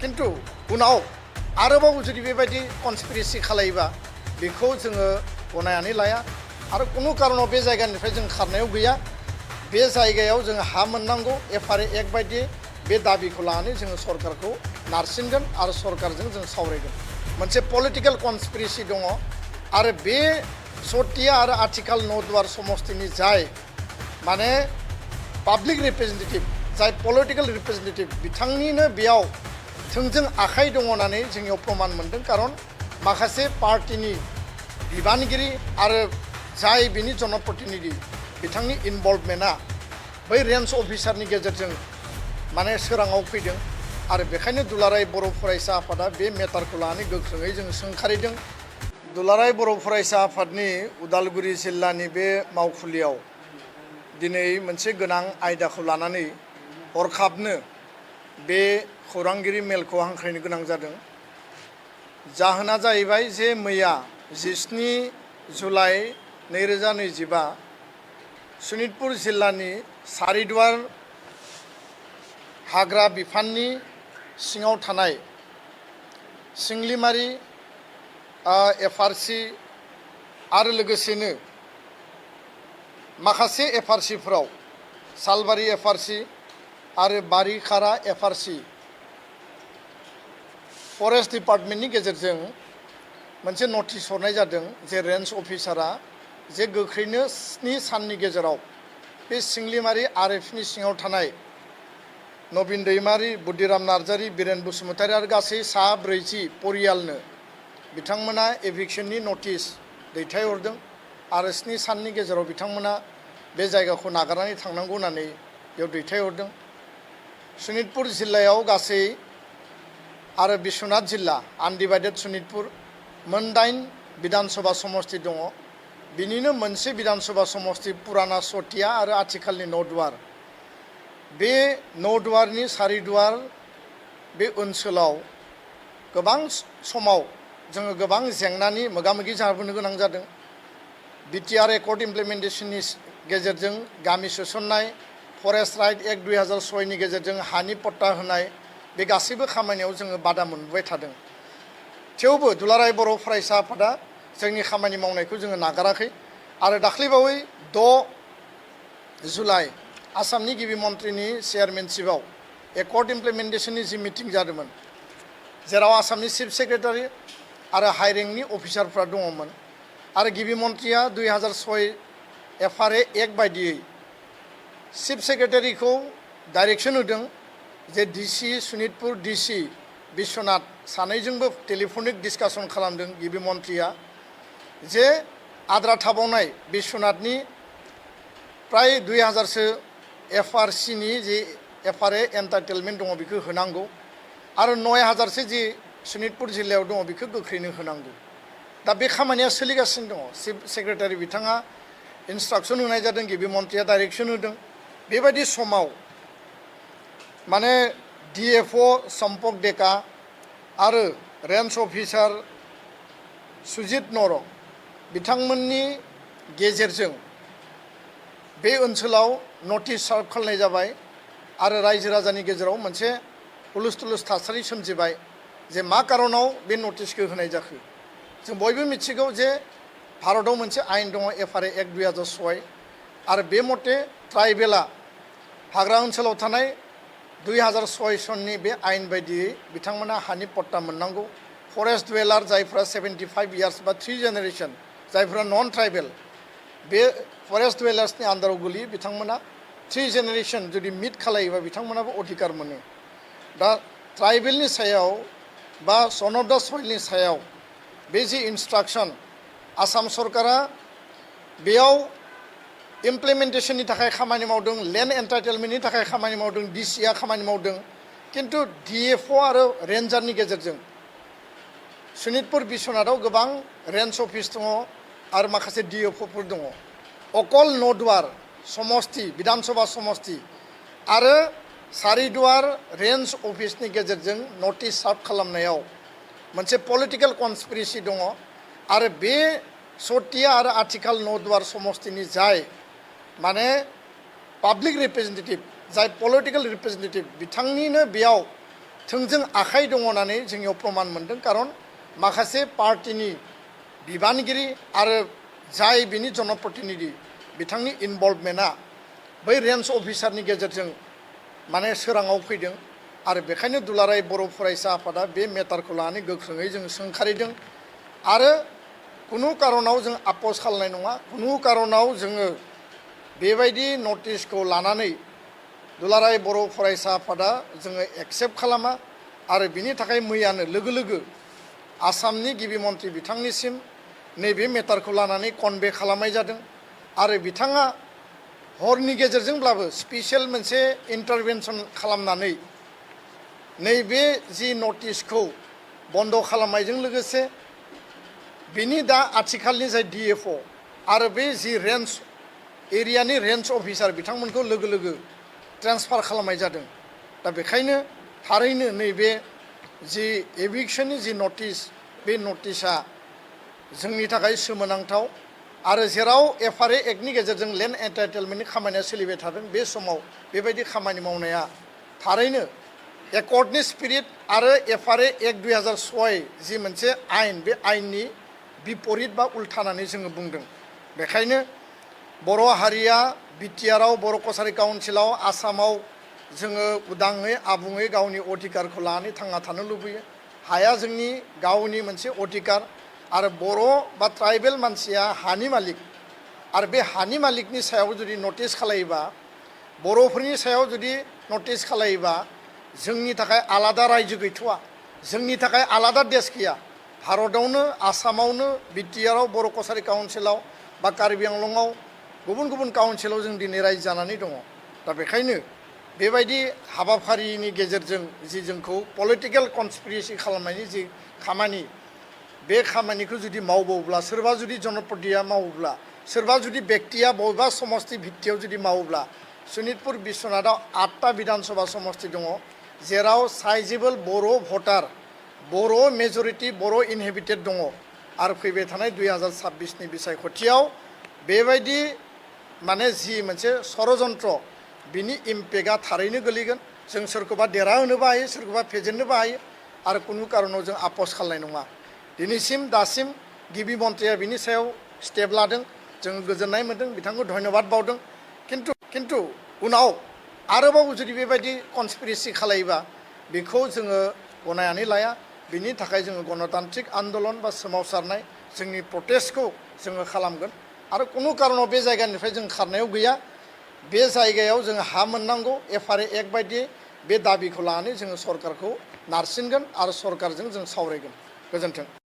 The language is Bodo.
खिन्थु उनाव आरोबाव जुदि बेबायदि कनस्पिरेसि खालायोबा बेखौ जोङो गनायनानै लाया आरो कुनु कारनाव बे जायगानिफ्राय जों खारनायाव गैया बे जायगायाव जों हा मोननांगौ एफआरए एक्ट बायदि बे दाबिखौ लानानै जोङो सरकारखौ नारसिनगोन आरो सरकारजों जों सावरायगोन मोनसे पलिटिकेल कनस्पिरेसि दङ आरो बे सतिया आरो आथिखाल नौदुवार समस्तिनि जाय माने पाब्लिक रिप्रेजेन्टेटिभ जाय पलिटिकेल रिप्रेजेन्टेटिभ बिथांनिनो बेयाव थोंजों आखाइ दङ होननानै जोंनियाव प्रमान मोनदों खारन माखासे पार्टिनि बिबानगिरि आरो जाय बिनि जनप्रतिनिधि बिथांनि इनभल्भमेन्टआ बै रेन्ज अफिसारनि गेजेरजों माने सोराङाव फैदों आरो बेखायनो दुलाराय बर' फरायसा आफादा बे मेटारखौ लानानै गोख्रोङै जों सोंखारिदों दुलाराय बर' फरायसा आफादनि उदालगुरि जिल्लानि बे मावखुलियाव दिनै मोनसे गोनां आयदाखौ लानानै हरखाबनो बे खौरांगिरि मेलखौ हांख्रायनो गोनां जादों जाहोना जाहैबाय जे मैया 17 जुलाइ 2025 सनितपुर जिल्लानि सारिदुवार हाग्रा बिफाननि सिङाव थानाय सिंलिमारि एफआरसि आरो लोगोसेनो माखासे एफआरसिफोराव सालबारि एफआरसि आरो बारिखारा एफआरसि फरेस्ट डिपार्टमेन्टनि गेजेरजों मोनसे नटिस हरनाय जादों जे रेन्ज अफिसारा जे गोख्रैनो 7 साननि गेजेराव बे सिंलिमारि आरएफनि सिङाव थानाय नबिन दैमारि बुद्धिराम नार्जारि बिरेन बसुमतारि आरो गासै सा 40 परियालनो बिथांमोना एभिक्सननि नटिस दैथायहरदों आरो 7 साननि गेजेराव बिथांमोना बे जायगाखौ नागारनानै थांनांगौ होननानै बेयाव दैथायहरदों सनितपुर जिल्लायाव गासै आरो बिश्वनाथ जिल्ला आनडिभाइडेड सनितपुर मोन 8 विधानसभा समष्टि दङ बिनिनो मोनसे विधानसभा समष्टि पुराना सतिया आरो आथिखालनि नौदुवार बे नौदुवारनि सारिदुवार बे ओनसोलाव गोबां समाव जोङो गोबां जेंनानि मोगा-मोगि जाबोनो गोनां जादों बिटिआर एकर्ड इमप्लिमेन्टेसननि गेजेरजों गामि सोसननाय फरेस्ट राइट एक्ट 2006 नि गेजेरजों हानि पट्टा होनाय बे गासैबो खामानियाव जोङो बादा मोनबाय थादों थेवबो दुलाराय बर' फरायसा आफादा जोंनि खामानि मावनायखौ जोङो नागाराखै आरो दाख्लैबावै 6 जुलाइ आसामनि गिबि मन्थ्रिनि चेयारमेनशिपआव एकर्ड इमप्लिमेन्टेसननि जि मिटिं जादोंमोन जेराव आसामनि चिफ सेक्रेटारि आरो हाइ रेंकनि अफिसारफ्रा दङमोन आरो गिबि मन्थ्रिया 2006 एफआरए एक्ट बायदियै चिफ सेक्रेटारिखौ डाइरेक्सन होदों जे डिसि सनितपुर डिसि बिश्वनाथ सानैजोंबो टेलिफनिक डिसकासन खालामदों गिबि मन्थ्रिया जे आद्रा थाबावनाय बिश्वनाथनि प्राय 2000सो एफआरसिनि जि एफआरए एन्टाइटेलमेन्ट दङ बेखौ होनांगौ आरो 9000सो जि सनितपुर जिल्लायाव दङ बेखौ गोख्रैनो होनांगौ दा बे खामानिया सोलिगासिनो दङ चिफ सेक्रेटारि बिथाङा इन्सट्राक्सन होनाय जादों गिबि मन्थ्रिया डाइरेक्सन होदों बेबायदि समाव माने डिएफअ सम्पक डेका आरो रेन्ज अफिसार सुजित नर बिथांमोननि गेजेरजों बे ओनसोलाव नटिस सार्भ खालामनाय जाबाय आरो रायजो राजानि गेजेराव मोनसे हुलुस थुलुस थासारि सोमजिबाय जे मा कारनाव बे नटिसखौ होनाय जाखो जों बयबो मिथिगौ जे भारताव मोनसे आयेन दङ एफआरए एक्ट 2006 आरो बे मते ट्राइबेला हाग्रा ओनसोलाव थानाय 2006 सननि बे आयेन बायदियै बिथांमोना हानि पट्टा मोननांगौ फरेस्ट डुवेलार जायफ्रा 75 इयार्स बा 3 जेनेरेशन जायफ्रा नन ट्राइबेल बे फरेस्ट डुवेलार्सनि आन्दाराव गोलैयो बिथांमोना 3 जेनेरेशन जुदि मिट खालायोबा बिथांमोनाबो अधिकार मोनो दा ट्राइबेलनि सायाव बा सन अफ दा सइलनि सायाव बे जि इन्सट्राक्सन आसाम सरकारा बेयाव इमप्लिमेन्टेसननि थाखाय खामानि मावदों लेन्ड एन्टाइटेलमेन्टनि थाखाय खामानि मावदों डिसिआ खामानि मावदों किन्तु डिएफअ आरो रेन्जारनि गेजेरजों सनितपुर बिश्वनाथाव गोबां रेन्ज अफिस दङ आरो माखासे डिएफअफोर दङ अकल नौदुवार समष्टि विधानसभा समष्टि आरो सारिदुवार रेन्ज अफिसनि गेजेरजों नटिस सार्भ खालामनायाव मोनसे पलिटिकेल कनस्पिरेसि दङ आरो बे सतिया आरो आथिखाल नौदुवार समष्टिनि जाय माने पाब्लिक रिप्रेजेन्टेटिभ जाय पलिटिकेल रिप्रेजेन्टेटिभ बिथांनिनो बेयाव थोंजों आखाइ दङ होननानै जोंनियाव प्रमान मोनदों। खारन माखासे पार्टिनि बिबानगिरि आरो जाय बिनि जनप्रतिनिधि बिथांनि इनभल्भमेन्टआ बै रेन्ज अफिसारनि गेजेरजों माने सोराङाव फैदों आरो बेखायनो दुलाराय बर' फरायसा आफादा बे मेटारखौ लानानै गोख्रोङै जों सोंखारिदों आरो कुनु कारनाव जों आपस खालामनाय नङा। कुनु कारनाव जोङो बेबायदि नटिसखौ लानानै दुलाराय बर' फरायसा आफादा जोङो एक्सेप्ट खालामा आरो बिनि थाखाय मैयानो लोगो लोगो आसामनि गिबि मन्थ्रि बिथांनिसिम नैबे मेटारखौ लानानै कनभे खालामनाय जादों आरो बिथाङा हरनि गेजेरजोंब्लाबो स्पेसियेल मोनसे इन्टारभेनसन खालामनानै नैबे जि नटिसखौ बन्द खालामनायजों लोगोसे बिनि दा आथिखालनि जाय डिएफअ आरो बे जि रेन्ज एरियानि रेन्ज अफिसार बिथांमोनखौ लोगो लोगो ट्रेन्सफार खालामनाय जादों। दा बेखायनो थारैनो नैबे जि एभिक्सननि जि नटिस बे नटिसआ जोंनि थाखाय सोमोनांथाव आरो जेराव एफआरए एक्टनि गेजेरजों लेन्ड एन्टाइटेलमेन्टनि खामानिया सोलिबाय थादों बे समाव बेबायदि खामानि मावनाया थारैनो एकर्डनि स्पिरिट आरो एफआरए एक्ट 2006 जि मोनसे आयेन बे आयेननि बिपरित बा उल्था होननानै जोङो बुंदों। बेखायनो बर' हारिया बिटिआरआव बर' कसारि काउन्सिलाव आसामाव जोङो उदाङै आबुङै गावनि अधिकारखौ लानानै थांना थानो लुबैयो। हाया जोंनि गावनि मोनसे अधिकार आरो बर' बा ट्राइबेल मानसिया हानि मालिक आरो बे हानि मालिकनि सायाव जुदि नटिस खालायोबा बर'फोरनि सायाव जुदि नटिस खालायोबा जोंनि थाखाय आलादा रायजो गैथ'वा, जोंनि थाखाय आलादा देश गैया। भारतआवनो आसामावनो बिटिआरआव बर' कसारि काउन्सिलाव बा कार्बि आंलंआव गुबुन गुबुन काउन्सिलाव जों दिनै रायजो जानानै दङ। दा बेखायनो बेबायदि हाबाफारिनि गेजेरजों जि जोंखौ पलिटिकेल कनस्पिरेसि खालामनायनि जि खामानि बे खामानिखौ जुदि मावबावब्ला सोरबा जुदि जनप्रतिया मावोब्ला सोरबा जुदि बेक्तिया बबेबा समस्ति भित्तियाव जुदि मावोब्ला सनितपुर बिश्वनाथआव 8टा बिधानसभा समस्ति दङ जेराव साइजेबल बर' भटार बर' मेजरिटि बर' इनहेबिटेड दङ आरो फैबाय थानाय 2026नि बिसायख'थियाव बेबायदि माने जि मोनसे षड़यन्त्र बिनि इम्पेक्टआ थारैनो गोलैगोन। जों सोरखौबा देरहाहोनोबो हायो सोरखौबा फेजेननोबो हायो आरो कुनु कारनाव जों आपस खालामनाय नङा। दिनैसिम दासिम गिबि मन्थ्रिया बिनि सायाव स्टेप लादों, जों गोजोननाय मोन्दों, बिथांखौ धन्यबाद बावदों। किन्तु उनाव आरोबाव जुदि बेबायदि कनस्पिरेसि खालायोबा बेखौ जोङो गनायनानै लाया। बिनि थाखाय जोङो गणतान्त्रिक आन्दलन बा सोमावसारनाय जोंनि प्रटेस्टखौ जोङो खालामगोन आरो कुनु कारनाव बे जायगानिफ्राय जों खारनायाव गैया। बे जायगायाव जोङो हा मोननांगौ एफआरए एक्ट बायदियै बे दाबिखौ लानानै जोङो सरकारखौ नारसिनगोन आरो सरकारजों जों सावरायगोन। गोजोन्थों।